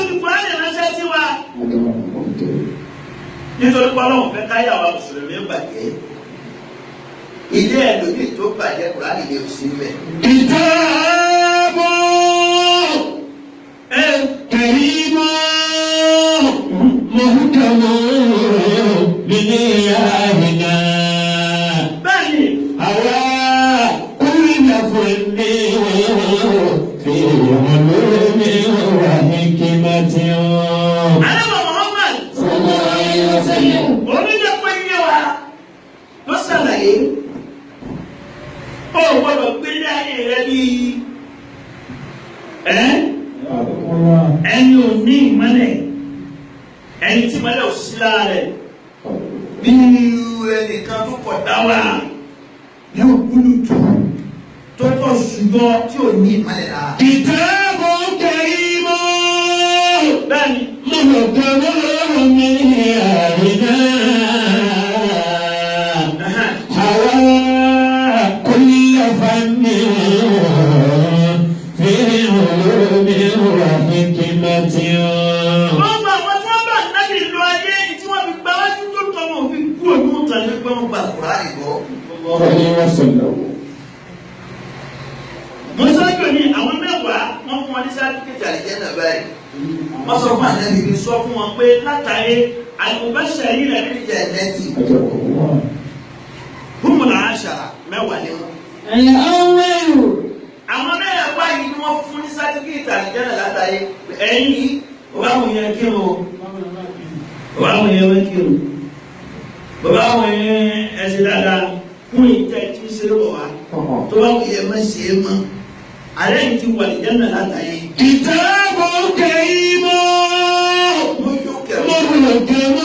fi Kùránì ránṣẹ́ sí wa. Nítorí pé Ọlọ́run fẹ́ káyà wa mùsùlùmí bàjẹ́. Ilé ẹlòmíì tó bàjẹ́ Kùránì ni ò sí mẹ́. كتاب كريم محكم من إلهنا Bẹ́ẹ̀ni, على كل فن في علوم وحكمة. Ànábì Muhammad صلى الله عليه وسلم. onídàá pé yé wa ló ṣàlàyé. Ó gbọ́dọ̀ gbélé ayé rẹ bí ẹni ò ní ìmọ́lẹ̀, ẹni tí ìmọ́lẹ̀ ò sí lára rẹ̀ Bí ẹnìkan tó kọ̀ dá wà yóò kúlù tù tó kọ̀ ṣùgbọ́n tí ò ní ìmọ̀lẹ̀ rárá. كتاب كريم Bẹ́ẹ̀ni, محكم من إلهنا حوى كل فن في علوم وحكمة. Gbogbo àwọn tí wọ́n bá nábì lo ayé tí wọ́n fi gba wájú tó tọ́ wọn fi kú òun tàn ní pé wọ́n Gba Kùránì gbọ́. عليه وسلم. Mọ́sálásí ní àwọn mẹ́wàá wọ́n fún wọn ní sátífíkẹ́tì Àlìjẹ́nà báyìí. Wọ́n sọ fún ànábì bí sọ fún wọn pé látàrí àlùbáṣà yìí rẹ̀ ní Ìjà ẹ̀nẹ́tì húmùlà àṣàrà mẹ́wàá ni wọ́n. الأول Àwọn mẹ́wàá yìí ni wọ́n fún ní sátífíkẹ́tì àlìjẹ́nà látàrí ẹ̀yìn bàbá àwọn yẹn kí o, bàbá àwọn yẹn wọ́n kí o, bàbá àwọn yẹn ẹsẹ̀ dáadáa fún ìtẹ́ tí ń ṣe bọ̀ wá tó bá wù yẹ má ṣe é mọ́. Àlẹ́ yìí ti wà àlìjẹ́nà látàrí. كتاب كريم Mo yóò kẹ̀rọ. محكم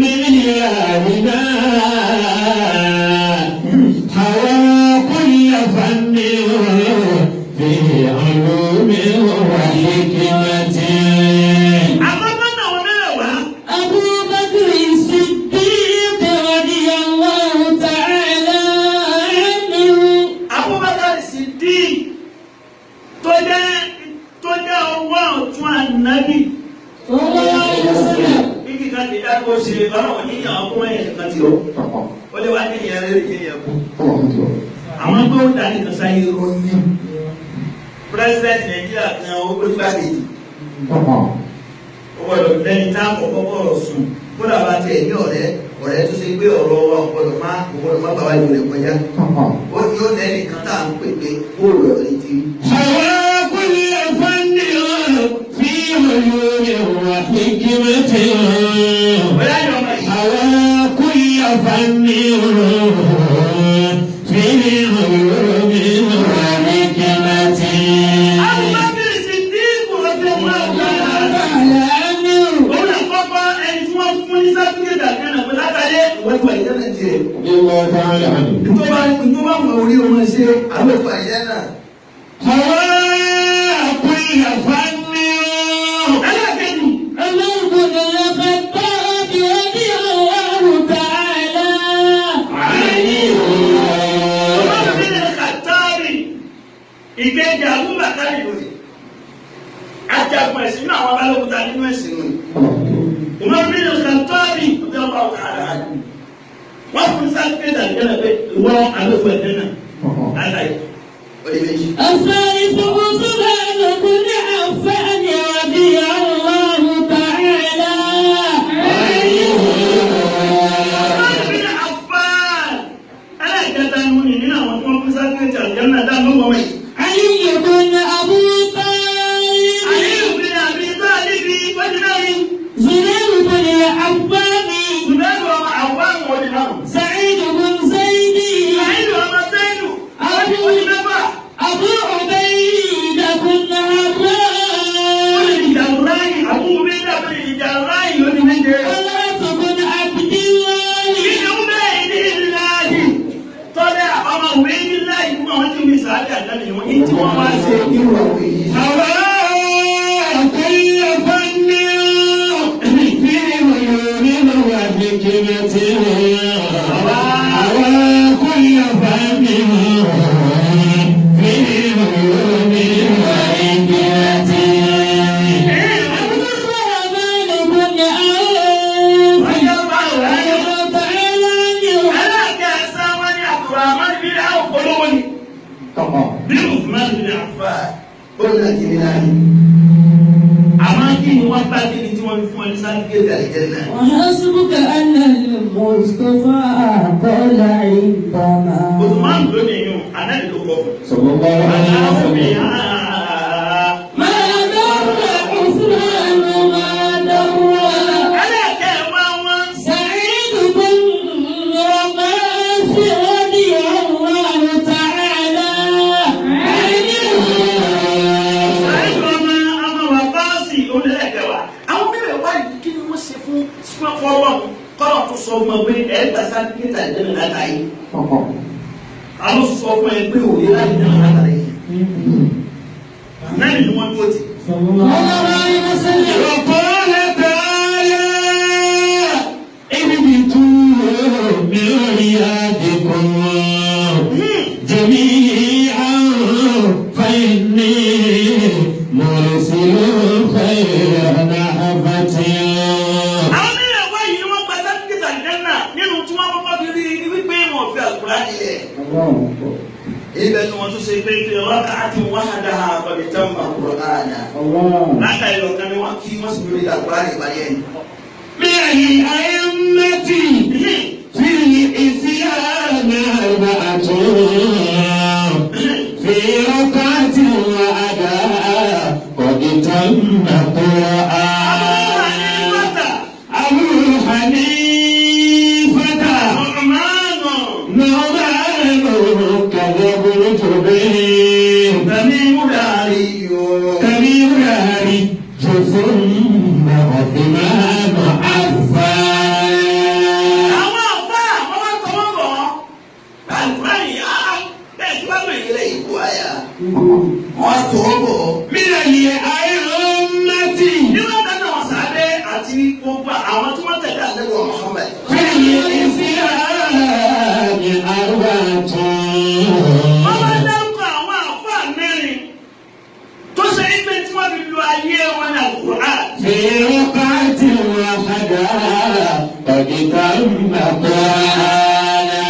من إلهنا حوى كل فن في علوم وحكمة. Àkọ́kọ́ náà wọ́n mẹ́wàá. أبو بكر الصديق رضي الله تعالى عنه. Abubakar Siddiq tó jẹ́ ọwọ́ ọ̀tún ànábì. صلى الله عليه وسلم. Ibi kan ti dáko ṣe ọlọ́run níyàn ọkùnrin ẹ̀yẹ kan ti o. Ó lé wá ní ìyẹn rere ní ìyẹn kú. Àwọn tó ń darí kan sáyé ròyìn. President Nàìjíríà kan ó gbàgbé. Ó gbọ́dọ̀ lẹ́ni tá àkọ́kọ́ bọ̀rọ̀ sùn. Kódà bá tiẹ̀ ní ọ̀rẹ́ ọ̀rẹ́ tó ṣe pé ọ̀rọ̀ wa ò gbọ́dọ̀ má bàbá ìlú rẹ̀ kọjá. Ó ní ó lẹ́nìkan tá à ń pè pé bóòlù ọ̀rẹ́ ti rí. حوى كل فن في علوم وحكمة. Bóyá ni ọmọ yìí. حوى كل فن في علوم وحكمة. Abubakar Siddiq ọjọ́ wọn تعالى عنه. Òun àkọ́kọ́ ẹni tí wọ́n fún ní sáfíkẹ́tì àgbẹ̀nà pé látàlẹ́ ìwọ́n ti wà ìjẹ́nà tiẹ̀. رضي الله تعالى عنه. Tó bá wù orí ọmọ ṣe àwọn ìfà ìjẹ́nà. حوى كل فن. Ẹlẹ́kẹ̀jì. عمر بن الخطاب رضي الله تعالى عنه. Umar bin al-Khattab ìkejì Abubakar lónìí. Ajagun ẹ̀sìn náà àwọn abálòkúta nínú ẹ̀sìn lónìí. Umar bin al-Khattab radiyallahu ta'ala anhu. Wọ́n fún sáfíkẹ́tì àgbẹ̀nà pé ìwọ àlòkù ẹ̀dẹ́ náà látàyè. Ó di méjì. الثالث عثمان بن عفان رضي الله تعالى عنه. Umar bin Affan ẹlẹ́kẹta ni mo ní nínú àwọn tí wọ́n fún sáfíkẹ́tì àgbẹ̀nà dá ló wọ́n yìí. علي بن أبي طالب. Aliyu bin Abi Talib wọ́n ti mẹ́rin. زبير بن العوام. Zubairu ọmọ Awwam wọ́n ti márùn-ún. سعيد بن زيد. Sàídù ọmọ Sẹ́yìnù, àwọn tí wọ́n ti mẹ́fà. أبو عبيدة بن الجراح. Kí ni wọ́n bá débi tí wọ́n fi fún ẹ ní sáfíkẹ́tì àlìjẹ́nà? وحسبك أن المصطفى قال عندما Usman lónìí yún, Ànábì ló kọ fún. صلى الله عليه وسلم. ما ضر عثمان ما ضر Ẹlẹ́kẹ̀ wá wọn. سعيد بن رماس رضي الله تعالى عنه. Sàìdù ọmọ ọmọ wa báàsì olẹ́lẹ́kẹ̀ wa. Àwọn bẹ̀rẹ̀ wá yìí kí ni wọ́n ṣe fún fọlọ́run kọ́lọ̀ tó sọ fún ọ pé ẹ gba sáfíkẹ́tì àlìjẹ́nà látàyè. Ta ló sọ fún ẹ pé òye àlìjẹ́nà látàyè? Náà ni wọ́n dúró tì. صلى الله عليه وسلم. وقال تعالى اهبطوا من رياضكم جميعا فإني مرسل خير نهبة. Àwọn mẹ́rẹ̀ wá yìí ni wọ́n gba sáfíkẹ́tì àlìjẹ́nà nínú tí wọ́n kọ́kọ́ fi rí i wípé wọ́n fi Àlùkùránì lẹ̀. Ibẹ̀ ni wọ́n tún ṣe pé fi rak'atin wahdaha qad tamma Al-Qur'ana. Láka ẹ̀yọ̀ kan ni wọ́n Kí wọ́n sì lórí Al-Qur'ani ìparí ẹ̀. من الأئمة في الإسلام أربعة في ركعة وأداء قد تم قرآن. أبو حنيفة Nu'man نعمان كذب الجبين Tamimu Dari كبير هاري ثم عثمان عفان. Àwọn àfá àwọn wá tọwọ́ bọ̀ ọ́. Al-Qur'ani á bẹ́ẹ̀ tí wọ́n lò yìí. Ilé ìkó àyà. Wọ́n á tọwọ́ bọ̀. من الأئمة Nínú ọ̀gá náà wọ́n sáré àti gbogbo àwọn tí wọ́n tẹ̀lé Ànábì wa Muhammad. في الإسلام أربعة Wọ́n wá dárúkọ àwọn àfá mẹ́rin tó ṣe é pé tí wọ́n fi lo ayé wọn ní Al-Qur'an. في ركعة واحدة قد تم قرآنا.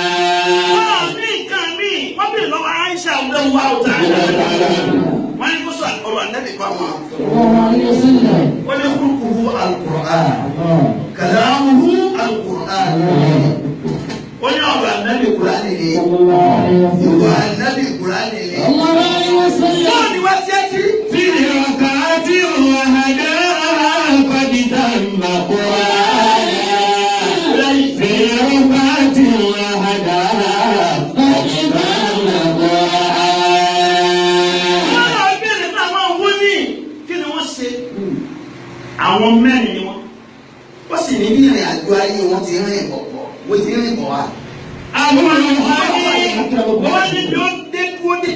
Wọ́n ní nǹkan míì, wọ́n bèèrè lọ́wọ́ Aisha radiyallahu ta'ala. Wọ́n ní kó sọ ọ̀rọ̀ Ànábì fáwọn. صلى الله عليه وسلم. Wọ́n ní kúrúkúrú Al-Qur'an. Kàlámùhù Al-Qur'an. Ó ní ọ̀rọ̀ Ànábì Kùránì ni. صلى الله عليه Ìwà وسلم. Ànábì Kùránì ni. صلى الله عليه وسلم. Báwo ni wá tí ẹ ti rí? في ركعة واحدة قد تم قرآنا. في ركعة واحدة قد تم قرآنا. Wọ́n lọ bèèrè pé àwọn owó ní kí ni wọ́n ṣe? Àwọn mẹ́rin ni wọ́n. Wọ́n sì ní bí ìrìn àjò ayé wọn ti rìn bọ̀ bọ̀. Wọ́n ti rìn bọ̀ wá. أبو حنيفة Wọ́n ní bí ó dé kú dé.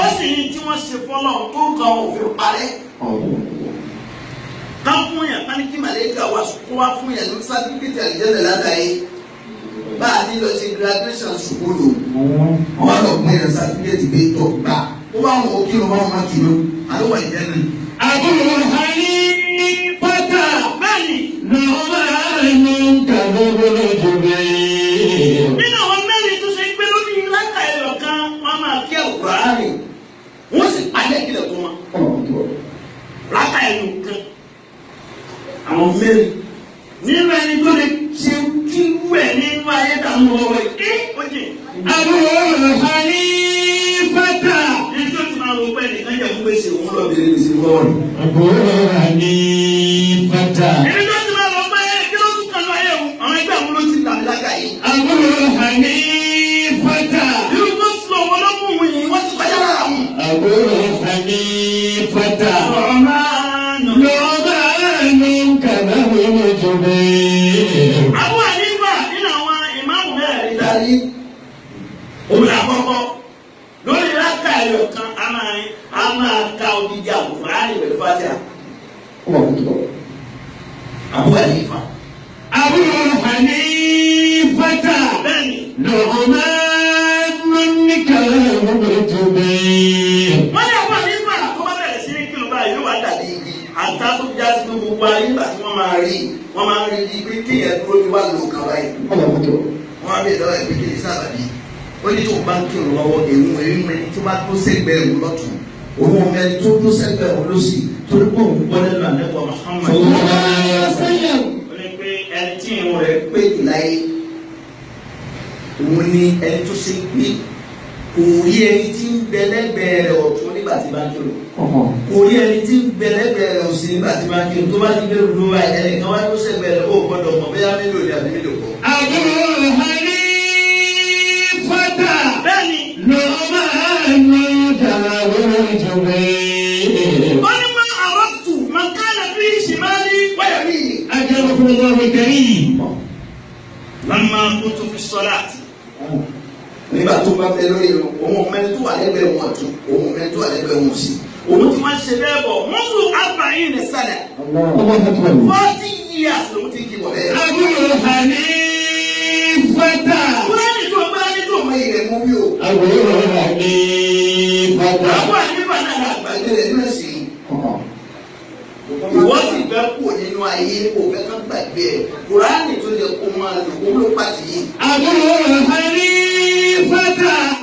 Ó sì ní tí wọ́n ṣe fọ́lọ́ tó ń kan òfin Parẹ́. ká fún yàn ká ní Kí màlẹ́kà wá kó wá fún yẹn ní sátífíkẹ́tì àlìjẹ́nà látàyè. Bá a ti lọ ṣe graduation sùkúlù. Wọ́n á lọ pín yẹn sátífíkẹ́tì pé tọ̀ gbà. Ó bá wọn kí ló bá wọn kí ló. Àlọ́ wà ìjẹ́nà. أبو حنيفة bẹ́ẹ̀ni نعمان كذب الجبين. nínú àwọn mẹ́rin tó ṣe gbé lórí láka ẹ̀rọ kan wọ́n máa kí Al-Qur'ani wọ́n sì palẹ̀ kílẹ̀ tó wọn. Láka ẹ̀rọ kan àwọn mẹ́rin nínú ẹni tó lè ṣe kí wẹ̀ nínú ayé dànù lọ́wọ́ yìí ó jìn. أبو حنيفة Ní tó ti máa wọ pé ẹnìkan jẹ́ fún gbèsè òun lọ Lọ bèrè gbèsè lọ́wọ́ rẹ̀. أبو حنيفة Èmi tó ti máa lọ pé kí ló tún kan lọ ayé òun àwọn ẹgbẹ́ òun ló ti là lága yìí. أبو حنيفة Irú tó sùn wọn ló mú òun yìí wọ́n ti kọjá lára òun. أبو حنيفة Ọ̀rọ̀mánù. نعمان كذب الجبين. Abu Hanifa nínú àwọn ìmáàmù mẹ́rin Darí. Òun àkọ́kọ́ lórí rákà ẹ̀yọ̀ kan a máa ka odidi Al-Qur'ani pẹ̀lú Fatiha. Abu Hanifa. أبو حنيفة Bẹ́ẹ̀ni, نعمان كذب الجبين. wọ́n ní Abu Hanifa tó bá bẹ̀rẹ̀ sí ní kírun báyìí yóò wá dàbí igi àtà tó já sí gbogbo ayé nígbà tí wọ́n máa rí Wọ́n máa ń rí bíi pé kéèyàn dúró ní wà ló kan báyìí. Wọ́n á bèèrè lọ́wọ́ ẹ̀ pé kí ni sábàbí. Ó ní tó bá ń kírun lọ́wọ́ èémú èémú ẹni tó bá tó sẹ́gbẹ̀ẹ́ òun lọ́tún. Òun ọmọ ẹni tó dún sẹ́gbẹ̀ẹ́ òun ló sì torí pé òun gbọ́ lẹ́nu àdẹ́gbọ̀ Muhammad. Ó ní pé ẹni tí ìrun rẹ̀ pé jù láyé òun ni ẹni tó ṣe pé kò rí ẹni tí ń bẹ lẹ́gbẹ̀ẹ́ rẹ̀ ọ̀tún nígbà tí bá ń kírun, kò rí ẹni tí ń bẹ lẹ́gbẹ̀ẹ́ rẹ̀ òsì nígbà tí bá ń kírun. Tó bá ti gbé lu wa ẹnìkan wá tó sẹ́gbẹ̀ẹ́ rẹ̀ ó gbọ́dọ̀ mọ̀ bóyá mélòó ni àbí mélòó kọ́. أبو حنيفة bẹ́ẹ̀ni نعمان كلام الجبير ó ní máa àrọ́tù máa kánà fi ṣìmáàlì wáyà mí. أجركم الله الكريم لما كنت في الصلاة Nígbà tó bá bẹ lórí irun, òun ọmọ ẹni tó wà lẹ́gbẹ̀ẹ́ wọn ọ̀tún, òun ọmọ ẹni tó wà lẹ́gbẹ̀ẹ́ wọn òsì. Òun ti máa ń ṣe bẹ́ẹ̀ bọ̀ mọ́tò arba'in sana 40 years lòun ti kí bọ̀ bẹ́ẹ̀. أبو حنيفة Kúrẹ́nì tó gbẹ́rẹ́ tó mọ ilẹ̀ mú bí o. أبو حنيفة Àwọn àníbà náà là Àgbàgbé rẹ̀ náà sì. Ìwọ sì fẹ́ kú nínú ayé, kò fẹ́ kán gbàgbé ẹ̀. Kùránì tó yẹ kó máa lò ó ló pàtì yìí. أبو حنيفة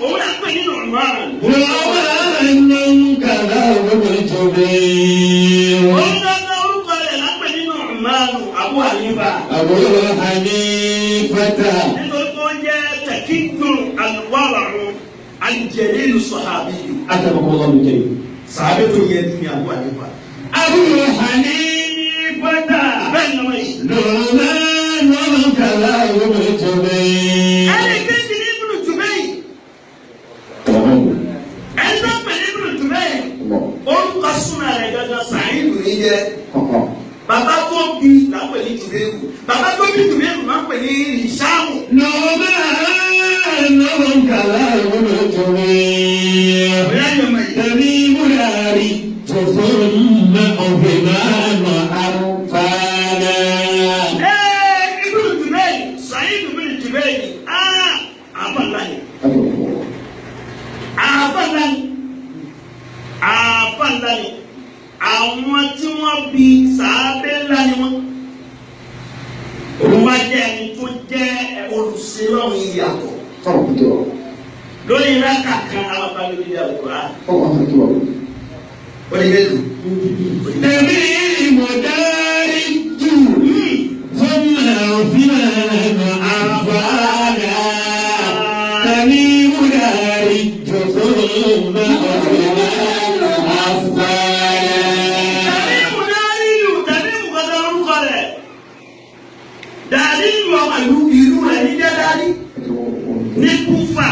Òun náà pè nínú Umar. نعمان كلام الجبير Òun náà orúkọ rẹ̀ là ń pè nínú Umar Abu Hanifa. أبو حنيفة Nítorí pé ó jẹ́ tẹ̀kíndùn alwáràrún aljẹ̀lẹ́lu sọ̀hábíyù. أكرمكم الله الكريم Sàábé tó yẹ ní Abu Hanifa. أبو حنيفة Bẹ́ẹ̀ ni wọ́n yìí. نعمان كلام الجبير Ẹni kejì ní Ibn Jubayr. Ẹni tó pè ní Ibn Jubayr. Orúkọ súnà rẹ̀ gangan Sa'id. Ìlú ní jẹ́ Bàbá tó bí là ń pè ní Jùbẹ́rù. Bàbá tó bí Jùbẹ́rù máa ń pè ní Ìṣáàmù. نعمان كلام الجبير Bóyá ni ọmọ yìí. تميم داري ثم عثمان عفانا Ibn Jubayr, Sa'id ibn Jubayr, àfà ńlá ni. Àfà ńlá ni. Àfà ńlá ni. Àwọn tí wọ́n bí sàábé ńlá ni wọ́n. Òun wá jẹ́ ẹni tó jẹ́ olùsílọ́run ìyàtọ̀. Lórí rákà kan alábàálẹ̀ lórí Al-Qur'an. Ó ní mélòó. تميم داري ثم عثمان عفانا تميم داري ثم عثمان عفانا Tàbíìmù dáríyù, tàbíìmù kọjá orúkọ rẹ̀. Dáríyù ọmọ ìlú ìlú rẹ̀ ní jẹ́ dárí. Ní Kúfà.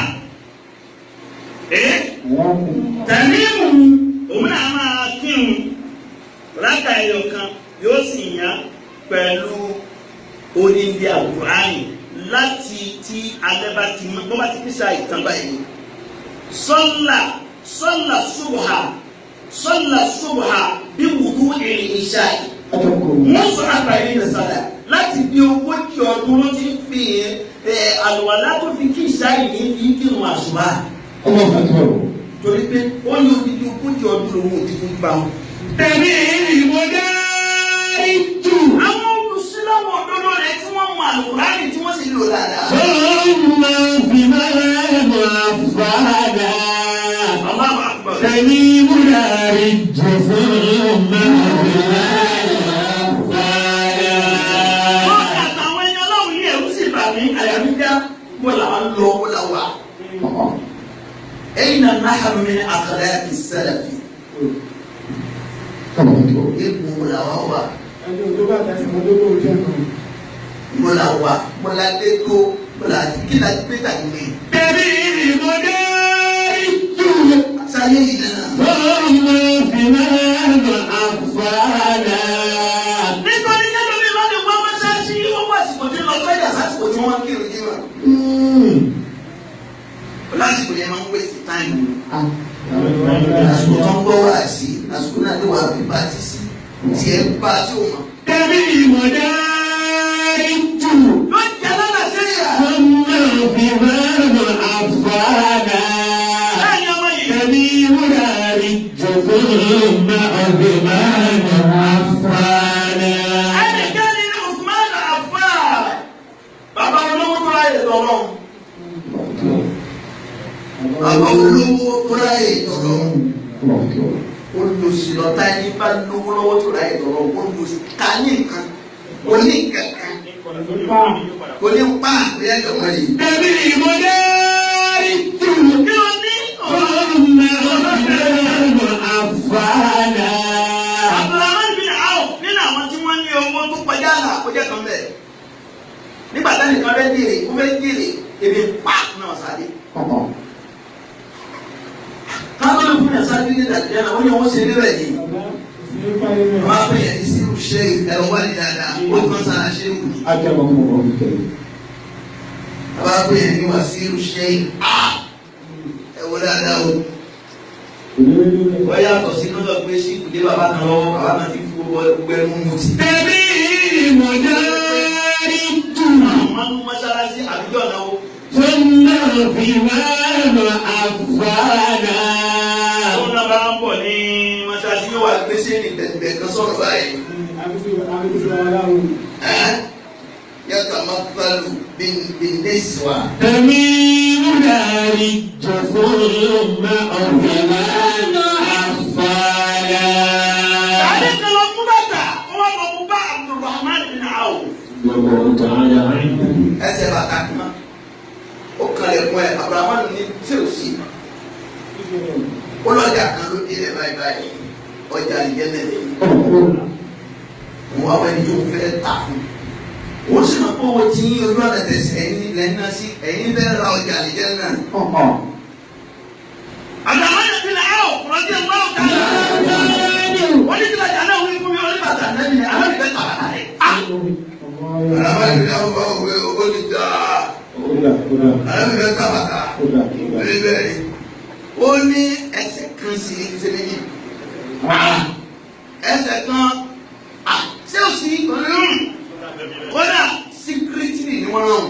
Tàbíìmù òun náà máa kírun rákà ẹyọ kan yóò sì yàn pẹ̀lú odindi Àlùkùránì láti tí alẹ́ bá ti mọ́ bó bá ti kí sáà ìtàn báyìí. Sọ́là sọ́là ṣubha sọ́là ṣubha bí wùdú ìrìn ìṣá yìí. Wọ́n sọ àgbáyé ní sàlà láti bí 40 ọdún ló ti ń fi àlùwàlá tó fi kí ìṣá yìí ní fi kírun àṣùbà. Torí pé ó ní odidi 40 ọdún lòun ò ti fún gbà wọn. تميم داري Àwọn olùsílọ́wọ̀ òdodo rẹ̀ tí wọ́n mọ Àlùkùránì tí wọ́n sì Lò dáadáa. ثم عثمان عفانا Allahu Akbar. تميم داري ثم عثمان عفانا Wọ́n àtàwọn ẹni ọlọ́run ní ẹ̀rú sì bà mí Àyà mi já mo làwọn lọ mo là wà. Ẹ̀yin náà náà mi ní akhlaqi salafi. Ipò mo làwọn wà. Mo là wà mo là dé tó mo là kí la gbé tàbí mi. تميم داري Sáyé yìí náà. ثم عثمان عفانا Nítorí nínú mi lọ́dún wọ́n mọ́ṣáláṣí ó wà àsìkò tí lọ Lọ́jà sásìkò tí wọ́n kírun jí wa. Lásìkò yẹn máa ń waste time. Àsìkò tó ń gbọ́ wá sí, àsìkò náà ló wà fi bá ti sí. Tiẹ̀ bá tí o mọ̀. تميم داري Ló jẹ́ lọ́nà síríà. ثم عثمان عفانا Bẹ́ẹ̀ni ọmọ yìí. تميم داري ثم عثمان عفانا Ẹnikẹ́ni ní Usman Affan. Bàbá olówó tó ráyè tọrọ. Bàbá olówó tó ráyè tọrọ. Ẹni bá lówó lọ́wọ́ tó ra ìdọ̀rọ̀ ó lu ká ní nǹkan kò ní kankan kò ní pa àgbéyà ìjọba yìí. Tẹ̀mí ìmọ̀lẹ́ jù. Kí ló ní? Thumma Uthman Affana. Abdulrahman bin Auf nínú àwọn tí wọ́n ní owó tó Kọjá àlà kó jẹ́ kan bẹ́ẹ̀. Nígbà táwọn nìkan fẹ́ jèrè ó fẹ́ jèrè ebi pa náà sáré. Káwọn ló fún yàn sáré ní ìdàgbé náà ó ní wọ́n ṣe níbẹ̀ yìí. Wọ́n á pè yàn ní sírù ṣe ẹ̀rọ wà ní dáadáa ó kàn sára ṣe wù. Wọ́n á pè yàn ní wàsíù ṣe ẹ̀wọ̀ dáadáa o. Wọ́n yàtọ̀ sí lọ́dọ̀ pé sí ìkùdé bàbá kan lọ́wọ́ bàbá kan ti fi gbogbo ẹnu mutí. Tẹ̀mí ìmọ̀lẹ́ jù. Àwọn ọmọ mọ́ṣáláṣí àbíjọ́ náà ó. Thumma Uthman Affana. Àwọn náà bá ń bọ̀ ní mọ́ṣáláṣí Yóò wá gbé sí ní bẹ̀ẹ̀bẹ̀ kan sọ̀rọ̀ báyìí. Yàtọ̀ máa bin niswa. Tẹ̀mí ìmọ̀lẹ́ jù. Thumma Uthman Affana. Sáré kan lọ mú bàtà, ó wá lọ mú bá Abdulrahman bin Auf. Ẹsẹ̀ bàtà kan. Ó kalẹ̀ fún ẹ, Abrahamu ní tí ò sí. Ó lọ́jà kan ló dé ẹ̀ báyìí báyìí. Ọjà ìjẹ́lẹ̀ lẹ́yìn. Òun wá wẹ́ni tó fẹ́ tà fún. Ó sì máa kó owó tí yín ojú ọ̀nà tẹ̀sí ẹ̀yìn lẹ́yìn náà sí ẹ̀yìn fẹ́ ra ọjà ìjẹ́lẹ̀ náà. Abdulrahman bin Auf radiyallahu ta'ala. Wọ́n ní kílájà náà wí fún mi, wọ́n ní bàtà náà ní àwọn ìfẹ́ tà bàtà rẹ̀. Abrahamu ní àwọn bá wọ ó ti dá. Abrahamu fẹ́ tà bàtà. Ó ní bẹ́ẹ̀ ni. Ó ní ẹsẹ̀ kan sí ní ṣe méjì. Ẹsẹ̀ kan ṣé o sì kódà síkírítì ni wọ́n rán wọn.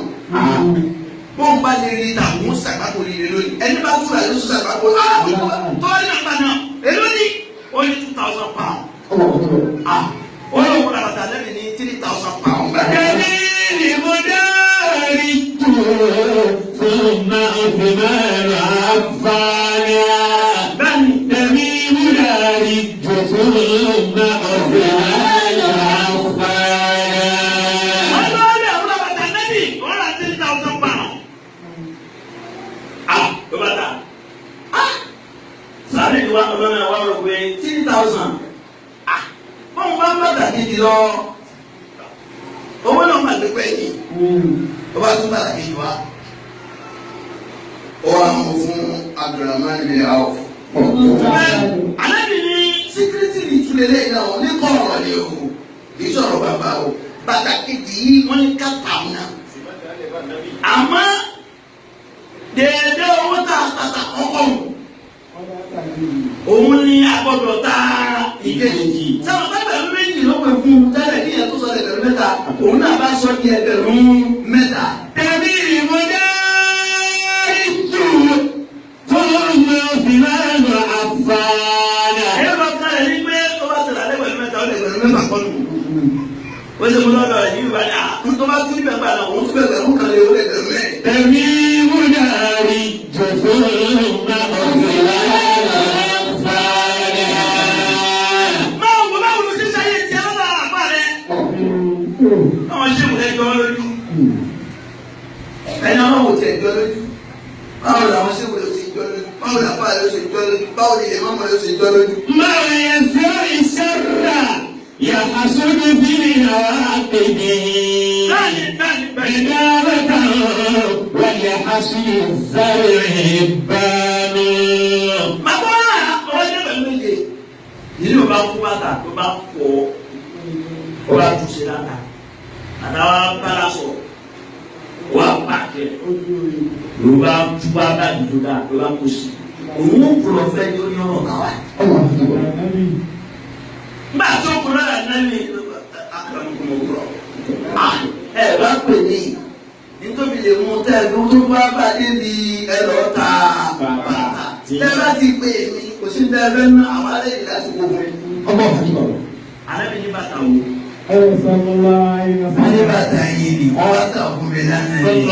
Bóun bá lè rí ta òun ṣàgbákò líle lónìí. Ẹni bá túra yóò ṣàgbákò. Tọ́lá ní àgbà náà, èló ni? Ó ní £2,000. Ó ní òun ra bàtà lẹ́mìí ní £3,000. Tẹ̀mí ìmọ̀lẹ́ jù. Thumma Uthman Affana. Bẹ́ẹ̀ni, Tẹ̀mí ìmọ̀lẹ́ jù. Thumma Uthman Affana. wọ́n lọ rí àwọn bàtà lẹ́mìí, wọ́n ra £3,000. Ló bàtà. Sáré ni wọ́n lọ náà wọ́n rò pé 3,000. Bóun bá ń bàtà kejì lọ. Owó náà máa gbé pẹ́ yìí. Ó bá tún bàtà kejì wá. Ó wá mú fún Abdulrahman bin Auf. Ànábì ní Síkírítì ní ìtúlẹ̀ lẹ́yìn náà ní kọ̀ọ̀rọ̀ ni o. Kì í sọ̀rọ̀ bàbá o. Bàtà kejì yìí wọ́n ní ká tà wọn náà. Àmọ́ déédéé owó tá a tàtà kọ́kọ́ wò. Òun ni a gbọ́dọ̀ ta ìkejì. Sábà bá ẹgbẹ̀rún méjì ló pè fún un tẹ́lẹ̀ kí ìyẹn tó sọ ẹgbẹ̀rún mẹ́ta. Òun náà bá sọ di ẹgbẹ̀rún mẹ́ta. Tẹ̀mí ìmọ̀lẹ́ jù. Thumma Uthman Affana. Ẹ̀rọ kan rẹ̀ ní pé ó bá tẹ̀lé ẹgbẹ̀rún mẹ́ta ó lè Ẹgbẹ̀rún mẹ́fà kọ́ nù. Ó ṣe mú lọ́dọ̀ yìí wá ní à. Tó bá tún níbẹ̀ gbà náà, òun tún ẹgbẹ̀rún kan lé owó ẹgbẹ̀rún mẹ́rin. Tẹ̀mí ìmọ̀lẹ́ jù. Thumma Uthman Affana. Máa wò báwo ló ṣe ṣayé tiẹ̀ lọ́dọ̀ àpá rẹ̀. Àwọn ṣé ìwé jọ lójú. Ẹni ọlọ́run ò tiẹ̀ jọ lójú. Báwo làwọn ṣé ìwé ṣe jọ lójú? Báwo làfáà ló ṣe jọ lójú? Báwo ni ìmọ̀mọ̀ ló ṣe jọ lójú? ما يزرع الشر يحصد في عواقبه Bẹ́ẹ̀ni bẹ́ẹ̀ni bẹ́ẹ̀ni. إدارة ولحصد الزرع بان. Bàbá wa ọwọ́ ní ẹgbẹ̀rún méje. Yìí ló bá kú bàtà ló bá fọ́ ó bá tún ṣe dáadáa. Àtàwọn abára sọ̀rọ̀ wà pàkẹ́ ló bá tú bá bá dùdú dáa ló bá kó sí. Òun ò kúrò fẹ́ ní orí ọ̀rọ̀ káwá. Nígbà tó kúrò náà nẹ́ni Akérèmọ́kùnmọ́ ẹ bá pè mí nítorí lè mú tẹ́ ẹ tó bá bá débi ẹ lọ ta bàtà. Tẹ́ bá ti pè mí kò sí tẹ́ ẹ fẹ́ ná àwọn alẹ́ yìí láti kó fún mi. Ànábì ní bàtà wo. Wọ́n ní bàtà yìí ni wọ́n wá tà fún mi lánàá yìí.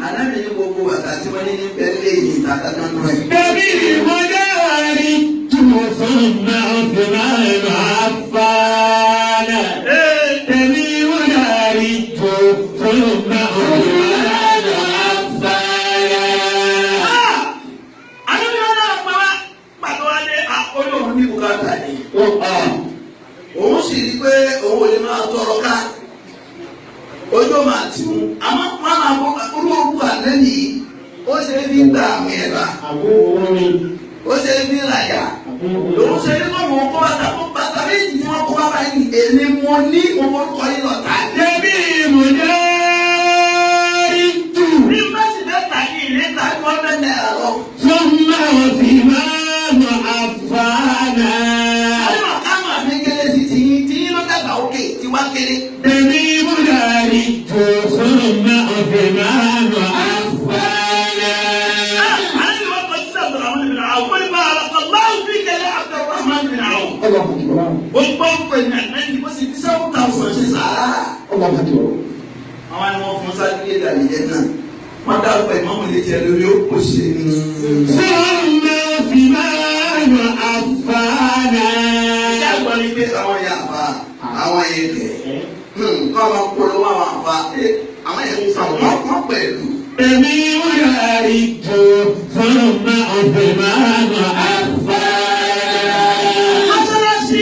Ànábì ní gbogbo bàtà tí wọ́n ní ní bẹ́ẹ̀ lé yìí tàkàtà nù ẹ̀. Tẹ̀mí ìmọ̀lẹ́ rí jù. ثم عثمان عفان. تميم داري ثم عثمان عفان. Ànábì wọn náà pa wá pàtó wá dé olóhùn ní bùkátà ni. Òun sì rí pé òun ò lè máa tọrọ ká ojú máa tì ú, àmọ́ wọn máa fọ olóògùn àná nìyí. Ó ṣe é fi gba àwọn ẹ̀bà, ó ṣe é fi rajà. Lòun ṣe ní kó wọn kó bàtà, kó bàtà méjì tí wọ́n kó bàbá yìí, èmi mo ní mo forúkọ yìí lọ tà ní. تميم داري Bí n bá sì fẹ́ tà ní ilé ta Ta ni wọ́n fẹ́ náírà lọ. ثم عثمان عفان. Àdìmọ̀ káwọn àmì kéré sí tiyín, tiyín ló dàgbà òkè tí wá kéré. تميم داري ثم عثمان عفان. Ànábì wọn kọjú sí Abdulrahman bin Awf. Wọ́n ní barakallahu fika ya Abdulrahman bin Awf. Ó gbọ́ pé ní ànábì Ó sì fi 7,000 ṣe sàárà. Àwọn ni wọ́n fún sáré ìdàlẹ́jẹ́ náà. Wọ́n dárúkọ ìmọ̀mù létí ẹ lórí ó kò ṣe ní. ثم عثمان عفان. Ìyá àgbà ni pé àwọn ìyá àfa, àwọn yẹn kẹ̀. Kọ́ àwọn polówó àwọn àfa, àwọn yẹn wọ́n pẹ̀lú. تميم داري ثم عثمان عفان. Mọ́sálásí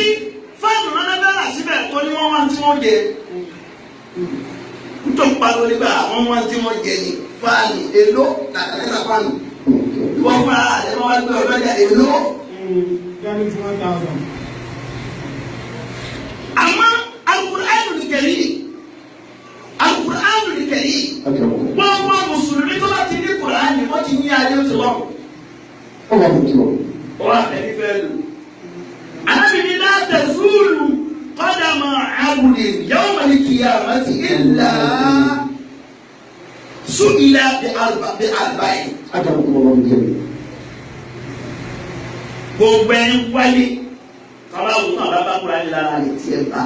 fáànù náà bẹ́ẹ̀ rà síbẹ̀ tó ní wọ́n wá tí wọ́n jẹ. Nítorí pariwo nígbà àwọn wọn tí wọ́n jẹ ní fáànù èló kàkàkàtà fáànù. Wọ́n fúnra rẹ̀ wọ́n wá gbé ọlọ́jà èló. Àmọ́ Al-Qur'anul Karim, Al-Qur'anul Karim. Gbogbo mùsùlùmí tó bá ti ní Kùránì wọ́n ti ní ayé tó lọ́rùn. Wọ́n á tẹ̀lé fẹ́ lò. Ànábì ní la tazulu qadama 'abdin yawmal qiyamati illa Su'ila bi arba'in. Gbogbo ẹni wáyé kọ́lá wù náà bá bá Kùránì lára rẹ̀. Tiẹ̀ bá.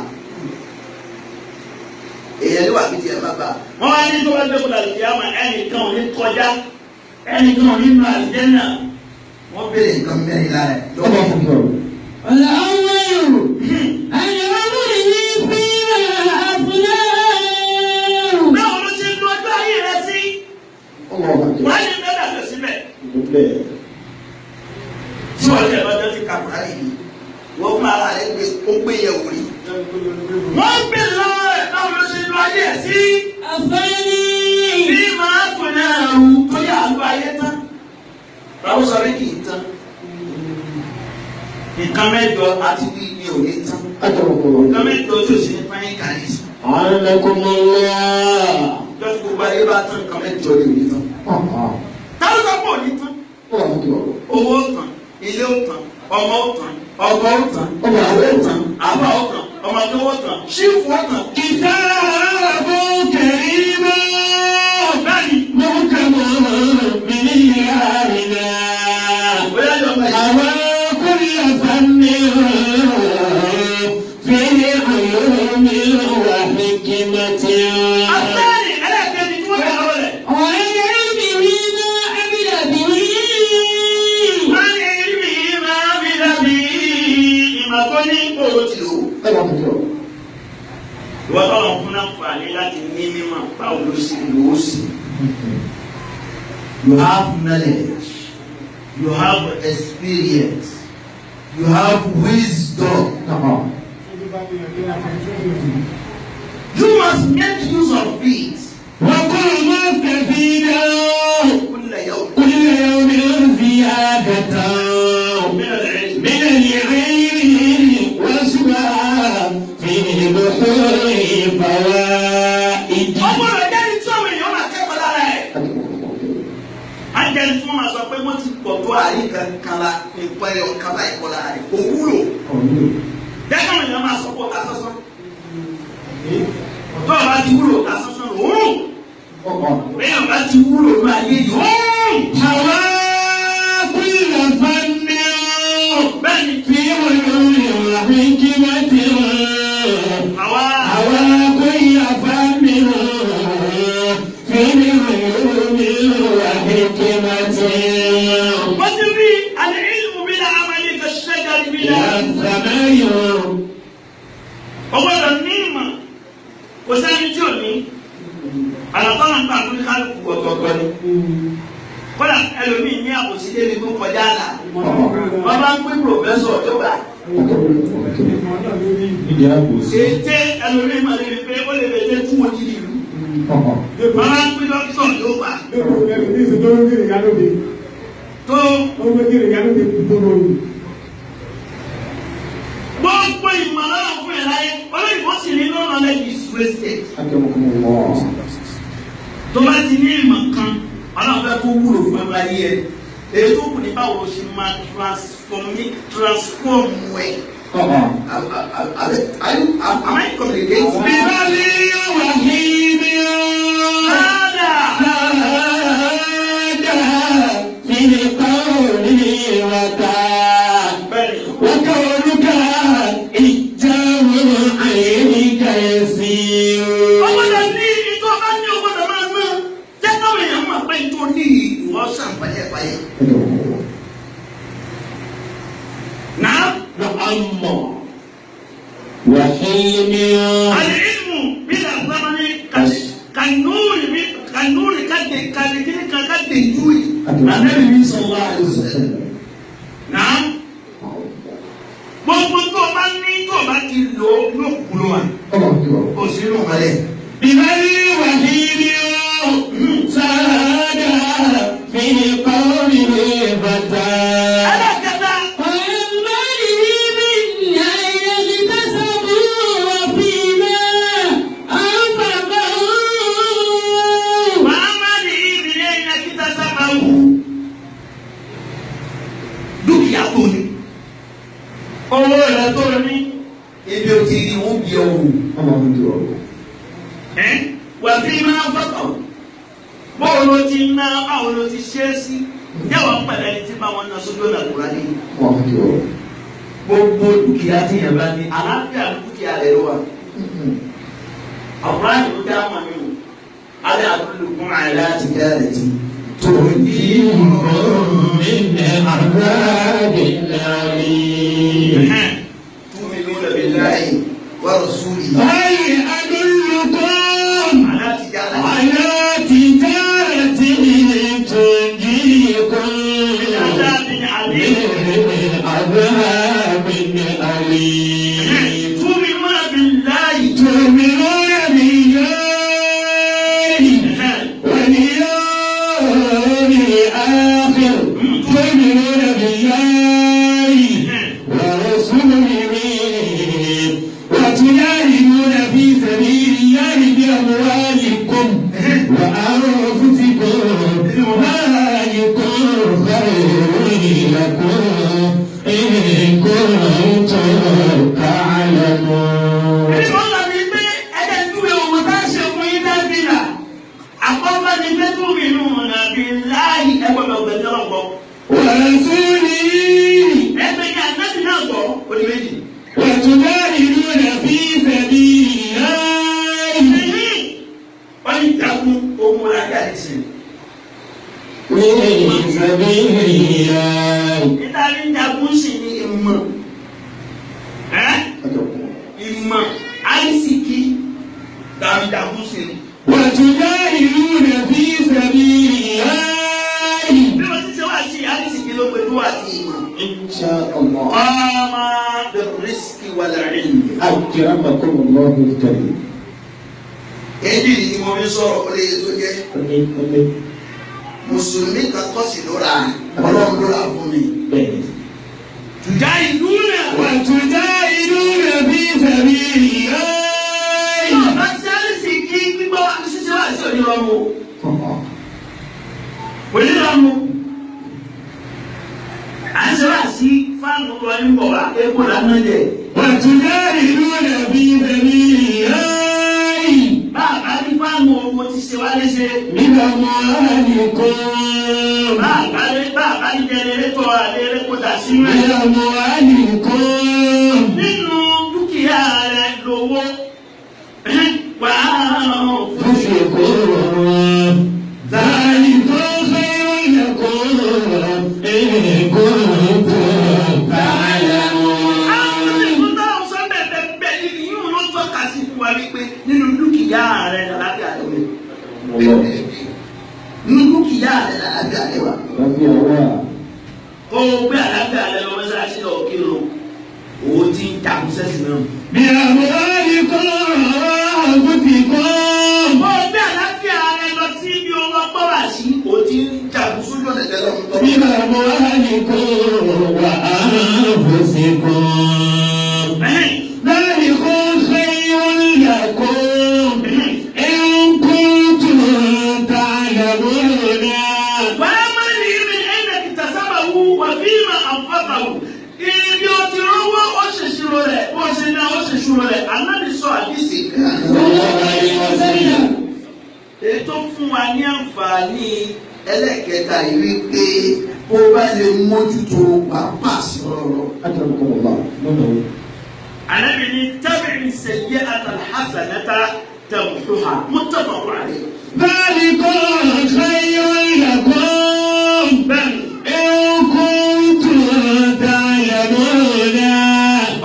Èèyàn ló wà bí tiẹ̀ bá bá. Wọ́n wá ní tó bá gbé kúrò àlùkìyámà, ẹnìkan ò ní kọjá, ẹnìkan ò ní nù àlùjánnà. Wọ́n béèrè nǹkan mẹ́rin lára ẹ̀ lọ́wọ́. الأول أن عمره فيما أفناه. Báwo ló ṣe ń lo ọjọ́ ayé rẹ sí? Wọ́n á ní bẹ́ẹ̀ dàgbà síbẹ̀. Tí wọ́n tẹ̀ lọ́jọ́ ti ka Kùránì yìí, wọ́n fún ara rẹ̀ gbé ó gbé yẹ̀ wò rí. Wọ́n gbé lọ́wọ́ rẹ̀, báwo ló ṣe lo ayé ẹ̀ sí? الثاني Bí máa fún náà rú Tó yà á lo ayé tán. Báwo sọ pé kì í tán? Nǹkan mẹ́jọ Àti bí mi ò ní tán. Nǹkan mẹ́jọ tí ò sí ní Fáyín kàrí sí. أعانكم الله. Lọ́sí gbogbo ayé bá tán, nǹkan mẹ́jọ lè ní tán. Táwọn sọ pé ò ní tán. Owó ó tán, ilé ó tán, ọmọ ó tán, ọkọ ó tán, ìyàwó ó tán, àbá ó tán, ọmọdé ó tán, ṣífù ó tán. كتاب كريم Bẹ́ẹ̀ni, محكم من إلهنا Bóyá yọ ọmọ yìí. أوى كل فن فيه علوم وحكمة. àtẹ́rì ẹlẹ́ẹ̀kejì tí wọ́n bẹ̀ lọ́wọ́ rẹ̀. وعن علمه ما عمل به. Wọ́n ní ibi máa bí lábí ìmọ̀ tó ní Bóòlù ti lò ó. Ìwọ tọ́lọ̀ fún láǹfààní láti ní mímọ̀, báwo ló ṣe Lò ó sí. You have knowledge. You have experience. You have wisdom. You must make use of it. وكل مستفيدا كل يوم. كل يوم زيادة من العلم. من العلم وسبا في بحور فوائد. Ọgbọ́n rẹ̀ jẹ́ni tí àwọn èèyàn máa kẹ́kọ̀ọ́ lára ẹ̀. Á jẹ́ni tí wọ́n máa sọ pé wọ́n ti pọ̀ tó Àrí kankan la nǹkan ẹyọ kaba ẹ̀kọ́ lára rẹ̀ kò wúlò. Jẹ́ káwọn èèyàn máa sọ pé ó ta sọ́sọ́. Tó o bá ti wúlò, ta sọ́sọ́ òórùn. Bẹ́ẹ̀ bá ti wúlò ní ayé yìí òórùn. حوى كل فن Bẹ́ẹ̀ni, في علوم وحكمة. àwa حوى كل فن في علوم وحكمة. Wọ́n ti rí al-ilmu bila amali kash-shajari. ثمر. Ọgbọ́dọ̀ ní ìmọ̀, kò sẹ́ni tí ò ní. Àlàtọ́nà ń gbà fún kálukú ọ̀tọ̀ọ̀tọ̀ ni. Kódà ẹlòmíì ní àbòsí débi tó kọjá àlà. Wọ́n bá ń pín pòfẹ́sọ̀ tó gbà. Ète ẹlòmíì máa lè rí pé ó lè lè dé tún wọn nílùú ìlú. Wọ́n bá ń pín dókítà yóò gbà. Tó gbogbo ìmọ̀lára fún ẹ̀ láyé, olóyìnbó sì ní no knowledge is wasted. Tó bá ti ní ìmọ̀ kan, ọlọ́run fẹ́ kó wúlò fún ẹ láyé ẹ. Èyí tó kù ní báwo ló ṣe máa transform ẹ. Am I communicating? ببر وحلم Fada. ساد في القول وتاب. Bẹ́ẹ̀ni. وكونك إجاه عليك يسير. Ọgbọ́dọ̀ ní ìtọ́ bá ní ọgbọ́dọ̀ máa ná. Jẹ́ káwọn èèyàn mọ̀ pé ìtọ́ ní ìwọ Ṣàǹfààní ẹ̀fà yẹn. Náà. نعم وحلم. Àlìlmù bí làbára ní kanúrì bí kanúrì káde kàdékìní kan káde júwì. Ànábì mi sallallahu alaihi wasallam. Náà. Gbogbo tó o bá ní tó o bá ti lò ó yóò kúlò wa. Kò sí inú mọ́lẹ̀. ببر وحلم ساد في القول فتى. Ẹlẹ́kẹta. وعماله من أين اكتسبوا وفيما أنفقوا. Màá ní ìbílẹ̀ iná kíta sábà wù. Dúkìá tó ní. Owó rẹ̀ tó ní. Ibi o ti rí wọ́n bí ọ wò. Wà fi máa fọ́tọ̀. Báwo ló ti ná báwo ló ti ṣe é sí? Yẹ́wọ̀n ń pẹ̀lẹ́ ní tí bá wọn ná sójú ọ̀nà Kùránì. Gbogbo dúkìá tí yẹn bá ní, àlàáfíà dúkìá rẹ̀ ló wà. Àkùránì ló dá wọn ní o. Alẹ́ àdúlùkún àìlá Láti dá rẹ̀ ti. تهديهم من عذاب أليم. Tu'minuna billahi wa rasulihi. هل أدلكم Àlá ti dá rẹ̀. على تجارة تنجيكم Àdáàbìn àlè. من عذاب أليم. Túmínúnà bíláì. تؤمنون بالله واليوم الآخر. تؤمنون بالله ورسوله وتجاهدون في سبيل الله بأموالكم وأنفسكم. ذلكم خير لكم إن كنتم تعلمون. Ẹni wọ́n lọ ní pé ẹ̀jẹ̀ ń dúró owó tá a ṣe fún yín dábìlà. Àkọ́kọ́ ni pé túmínúnà bíláì ẹgbọ́dọ̀ gbẹ̀dẹ̀ ọ̀gbọ́. ورسوله Ẹgbẹ́ ní ànábì náà gbọ́ ó di méjì. وتجاهدون في سبيل الله. Wọ́n ní jagun ogun láyé àdìsí. في سبيل الله. Níta ní jagun sì ní ìmọ̀. Ẹ́ ìmọ̀ àìsíkí tàbí jagun sí ni. وتجاهدون في سبيل الله. Bí wọ́n ti ṣe wá sí àìsíkí ló pẹ̀lú àti ìmọ̀. إن شاء الله. Ọmọ Rizqi wal ilmi. أكرمكم الله الكريم. Èyí ni mo fi sọ̀rọ̀ ó lè yẹ tó jẹ́. Mùsùlùmí kan kọ́ sí ló ra Ọlọ́run ló rà fún mi. tùjá ìlú rẹ̀. وتجاهدون في سبيل الله. Bá ti àìsíkí gbígbọ́ ṣíṣe wá sí òní rọrùn o. Òní rọrùn. À ń ṣe wá sí fáànù lọ ní bọ̀ wá epo lánàá jẹ. وتجاهدون في سبيل الله. Bàbá ní fáànù owó ti ṣe wá léṣe. بأموالكم. Bàbá ní bàbá ní jẹnẹrétọ̀ àlẹ́ kó dà sínú ẹ̀. بأموالكم. Nínú dúkìá rẹ̀ lówó. Wà á أنفسكم. ذلكم خير لكم إن كنتم تعلمون. Nínú dúkìá rẹ̀ làlàáfíà rẹ̀ wà. Kó o gbé àlàáfíà rẹ̀ lọ mọ́sálásí lọ kírun. Owó tí ń jagun sẹ́sìn náà. بأموالكم وأنفسكم. Kó o gbé àlàáfíà rẹ̀ lọ sí ibi owó gbọ́wà sí. O ti ń jagun sójú ọ̀nà tẹ́lẹ̀ ọ̀hún tọ́. بأموالكم وأنفسكم. ذلكم خير لكم إن كنتم تعلمون. وَمَنْ مِنْ أَيْنَ اكْتَسَبَهُ وَفِيمَ أَنْفَقَهُ. Ibi o ti rówó ó ṣe ṣírò rẹ̀, bó ṣe ná ó ṣe ṣírò rẹ̀, Ànábì sọ àdìsí kan. Èyí tó fún wa ní àǹfààní ẹlẹ́kẹta yìí wípé bó bá lè mójútó wà pàṣẹ ọ̀rọ̀. Ànábì ní tabi'i sayyi'ata al-hasanata tamhuha muttafaqun alayh. ذلكم خير لكم Bẹ́ẹ̀ni, إن كنتم تعلمون.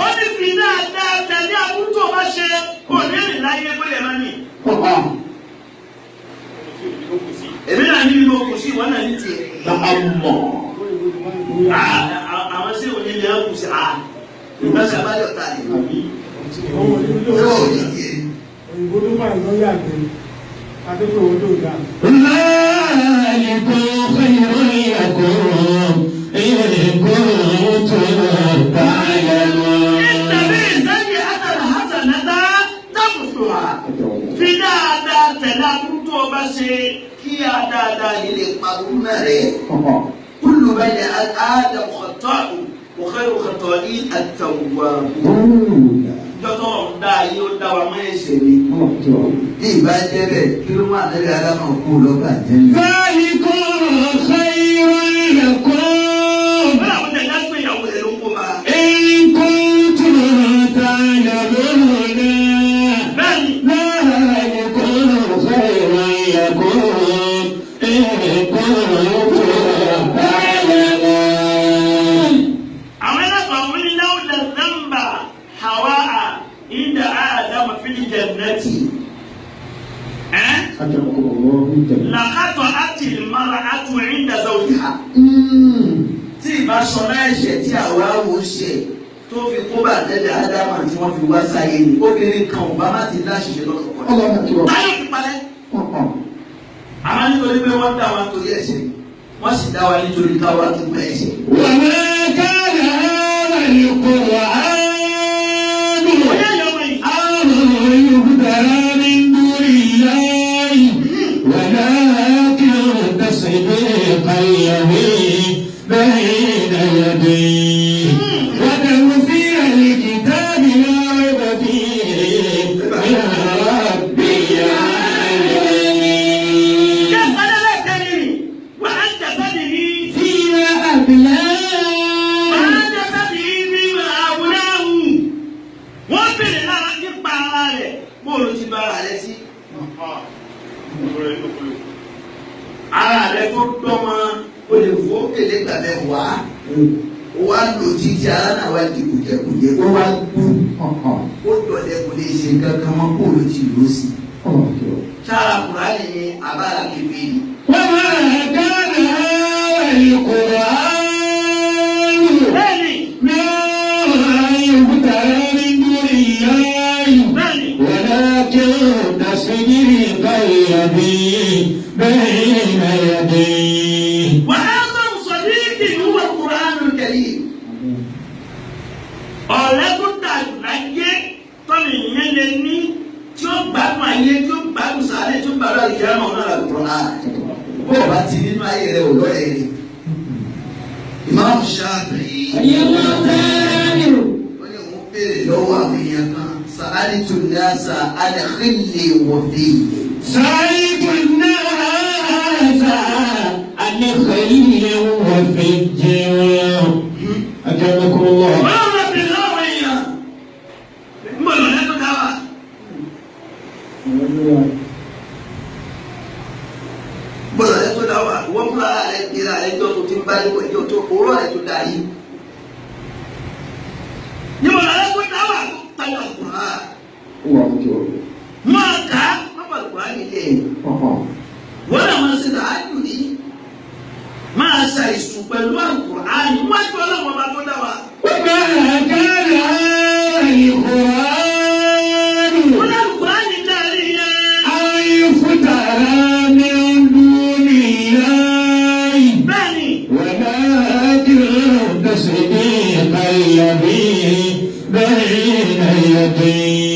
ó ní fi dáadáa tẹ̀lé àbúrò bá ṣe kò ní rìn láyé bóyá máa ní. Èmi náà níbi mo kù sí ìwọ náà ní tiẹ̀. Àwọn sí òní ni wọ́n kù sí. Ìgbésẹ̀ abájọ́ ta ni. Ṣé wọ́n ò ní tiẹ̀? Òyìnbó ló máa ń lọ yàgbé adékòwò tó dáa. ذلكم خير لكم إن كنتم تعلمون. Tàbí ìsẹ́yìn àtàlà tamhuha. Fi dáadáa tẹ̀lé aburú tó o bá ṣe. Kí á dáadáa yìí lè pa burú náà rẹ̀. Kullu bani Adam khata'u wa khayru khata'in at-tawwab. Dọ́tọ̀ ń dá ayé ó dá wa mọ́ ẹ̀ṣẹ̀ ni. Bí ìbá jẹ́ bẹ́ẹ̀ kí ló máa tẹ́lẹ̀ Ádámù kú lọ́gbà jẹ́ mi. ذلكم خير لكم Wọ́n làwọn tẹ̀lé àgbẹ̀ ìyàwó rẹ̀ ló ń kó máa. إن كنتم تعلمون. Bẹ́ẹ̀ni, ذلكم خير لكم إن كنتم تعلمون. àwọn ẹlẹ́kọ̀ọ́ wọn ní láwùjọ nàmbà Hawa ìdá Ádámù fil jannati. Làkàtọ̀ àti ìmọ̀ra àtù ìdá zawjiha. Tí ìbá sọ náà ẹ̀ṣẹ̀ tí àwa wò ṣe tó fi kó bá tẹ́lẹ̀ Ádámù tí wọ́n fi wá sáyé ni obìnrin kan ò bá má ti láṣìṣe lọ́kọ̀ọ́. Táyọ̀ fi palẹ̀. Àmọ́ nítorí pé wọ́n dá wa Nítorí ẹ̀ṣẹ̀ wọ́n sì dá wa nítorí káwa tó gba ẹ̀ṣẹ̀. وما كان هذا القرآن Bóyá ìyàwó yìí. أن يفترى من دون الله ولكن تصديق الذي بين يديه وتفسير الكتاب لا ريب فيه من رب العالمين. Jẹ́ ìpàdé kẹrin wà á jẹ́sẹ̀ nìyí. فيما أبلاه. Wà á jẹ́sẹ̀ nìyí bí àwòrán. Wọ́n bèrè lára nípa ara rẹ̀. Bóòlù ti bá ara rẹ sí. Ara rẹ tó dọ́mọ o lè fò kele gbàgbẹ́ wá. O wá lò títí ara náà wá di kùjẹkùjẹ ó wá kú. Ó dọ̀lẹ́ kò lè ṣe nǹkan kan mọ́ bóòlù ti lò ó sí. Sára Kùránì ni àbára kébé ni. وما كان هذا القرآن Bẹ́ẹ̀ni, من يفترى من دون الله bẹ́ẹ̀ni. ولكن تصديق الذي بين يديه. Wà á sọ̀rọ̀ sọ̀díkì huwa al-Qur'anul Karim. Ọ̀rẹ́ tó dàgbà láyé tọ́lù yẹn lè ní tí ó gbádùn ayé tí ó gbádùn sáré tí ó gbádùn àlùkìyámà Ọ̀nà Al-Qur'an. Bó o bá ti nínú ayé rẹ ò lọ́rẹ̀ ni. Imam Shafi'i. Ó ní òun béèrè lọ́wọ́ àwọn èèyàn kan. Sa'alitu nasa an khilli wa fiyyi. سألت الناس عن خيل وفج. أكرمكم الله. Ọlọ́run rẹ̀ bèrè lọ́wọ́ èèyàn. Ń bọ̀ lọ́rẹ́ tó dá wà. Bọ́lá rẹ tó dá wà, wọ́n fúnra rẹ̀ gbéra rẹ̀ jọ tó ti ń bá nípò ẹjọ́ tó òwúrọ̀ rẹ̀ tó dá yìí. Níbo lọ́rẹ́ tó dá wà tó tayọ Al-Qur'an. Máa kà á. Má fà Al-Qur'an nílẹ̀. Wọ́n náà máa ṣe tààjù ní máa ṣàìsùn pẹ̀lú Àlùkùránì wájú Ọlọ́run ọba tó dá wa. وما كان القرآن Wọ́n ní Àlùkùránì dárí yẹn. أن يفترى من دون الله Bẹ́ẹ̀ni, ولكن تصديق الذي بين يديه.